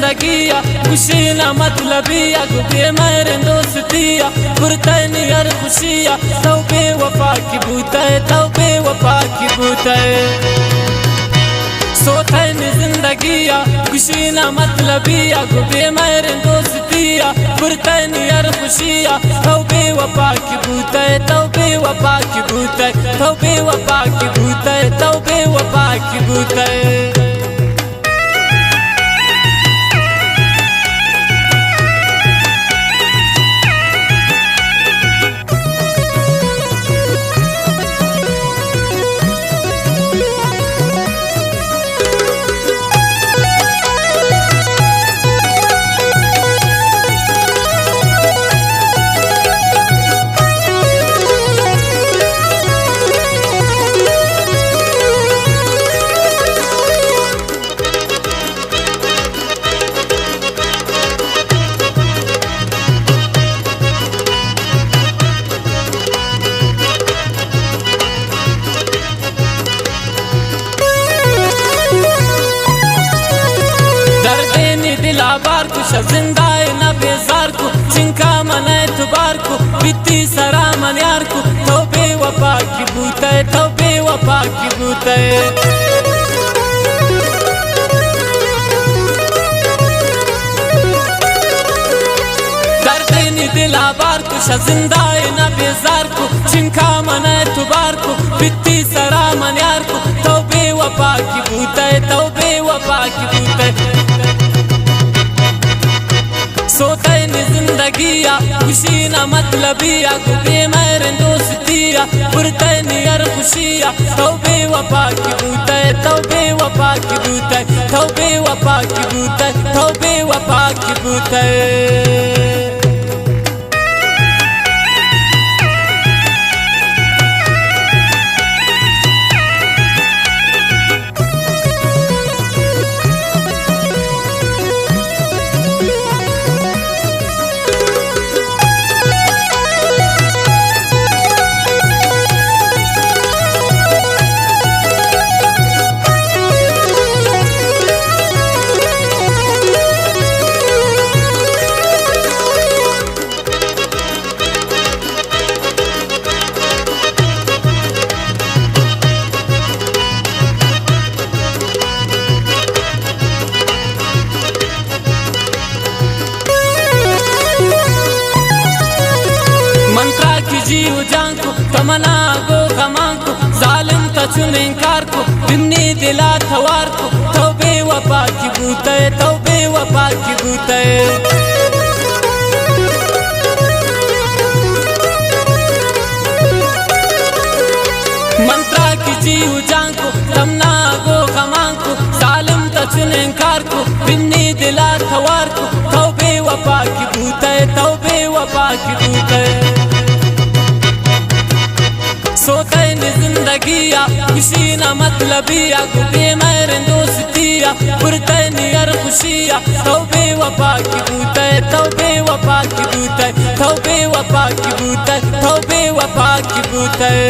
زندگی ءَ خوشی نہ مطلبی ءَ، گوں بے مہریں دوستی ءَ، برتئے نی ہر خوشی ءَ، تو بے وفا کی بوتئے، تو بے وفا کی بوتئے۔ سوتئے نی زندگی ءَ خوشی نہ مطلبی ءَ، گوں بے مہریں دوستی ءَ، برتئے نی ہر خوشی ءَ، تو بے وفا کی بوتئے، تو بے وفا کی بوتئے، تو بے وفا کی بوتئے، تو بے وفا کی بوتئے۔ دردے نی دل ءَ بار کو، شہ زندہ ءَ نہ بیزار کو، چنکا من اعتبار کو، بیتی سرا من یار کو، تو بے وفا کی بوتئے، تو بے وفا کی بوتئے۔ دردے نی دل ءَ بار کو، شہ زندہ ءَ نہ بیزار کو، چنکا من اعتبار کو، بیتی سرا من یار کو، تو بے وفا کی بوتئے، تو بے وفا کی بوتئے۔ سوتئے نی زندگی ءَ خوشی نہ مطلبی ءَ، گوں بے مہریں دوستی ءَ، برتئے نی ہر خوشی ءَ، تو بے وفا کی بوتئے، تو بے وفا کی بوتئے، تو بے وفا کی بوتئے، تو بے وفا کی بوتئے۔ من ترا کہ جی و جان کو، تمنا گو غمان کو، ظالم تا چون انکار کو، بمنی دلا توار کو، تو بے وفا کی بوتئے، تو بے وفا کی بوتئے۔ من ترا کہ جی و جان کو، تمنا گو غمان کو، ظالم تا چون انکار کو، بنی دلا توار کو، تو بے وفا کی بوتئے، تو بے وفا کی بوتئے۔ سوتئے نی زندگی ءَ، خوشی نہ مطلبی ءَ، گوں بے مہریں دوستی ءَ، برتئے نی ہر خوشی ءَ، تو بے وفا کی بوتئے، تو بے وفا کی بوتئے، تو بے وفا کی بوتئے، تو بے وفا کی بوتئے۔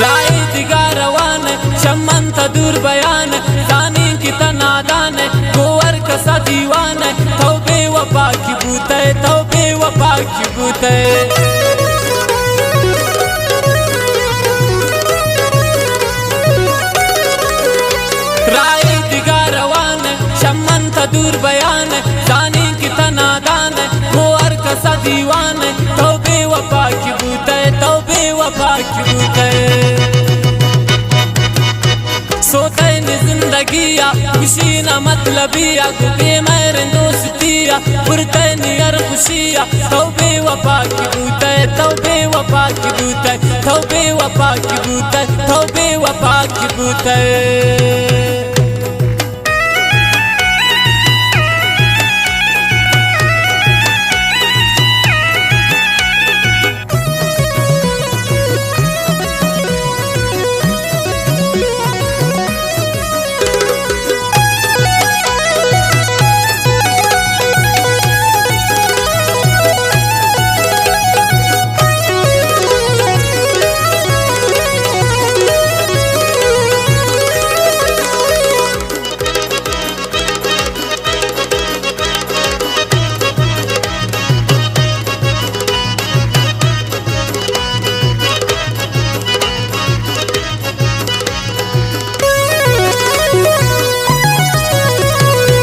راہے دگہ روان، چہ من تہ دور بیان، زانیں کہ تہ نادان، گوں ہر کسا دیوان، تو بے وفا کی بوتئے، تو بے وفا کی بوتئے۔ راہے دگہ روان، چہ من تہ دور بیان، زانیں کہ تہ نادان، گوں ہر کسا دیوان، تو بے وفا کی بوتئے، تو بے وفا کی بوتئے۔ سوتئے نی زندگی ءَ، کسی نہ مطلبی ءَ گوں بے مہریں دوستی ءَ، برتئے نی ہر خوشی ءَ۔ تو بے وفا کی بوتئے، تو بے وفا کی بوتئے، تو بے وفا کی بوتئے، تو بے وفا کی بوتئے۔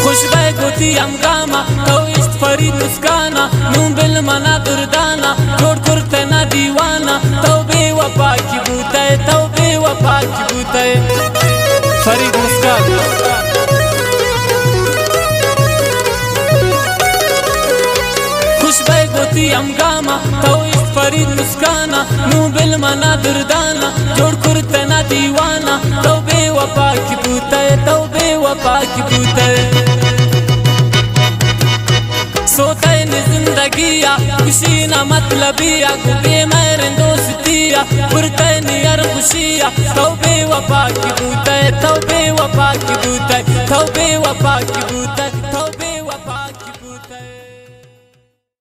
خوش بئے گوں وتی ہمگام ءَ، تو اشت فرید مسکان ءَ، نوں بل من ءَ دردان ءَ، جوڑ کرتئے نہ دیوان ءَ۔ تو بے وفا کی بوتئے، تو بے وفا کی بوتئے۔ فرید مسکان۔ خوش بئے گوں وتی ہمگام ءَ، تو اشت فرید مسکان ءَ، نوں بل من ءَ دردان ءَ، جوڑ کرتئے نہ دیوان ءَ۔ تو بے وفا کی بوتئے، تو بے وفا کی بوتئے۔ سوتئے نی زندگی ءَ، خوشی نہ مطلبی ءَ، گوں بے مہریں دوستی ءَ، برتئے نی ہر خوشی ءَ۔ تو بے وفا کی بوتئے، تو بے وفا کی بوتئے، تو بے وفا کی بوتئے۔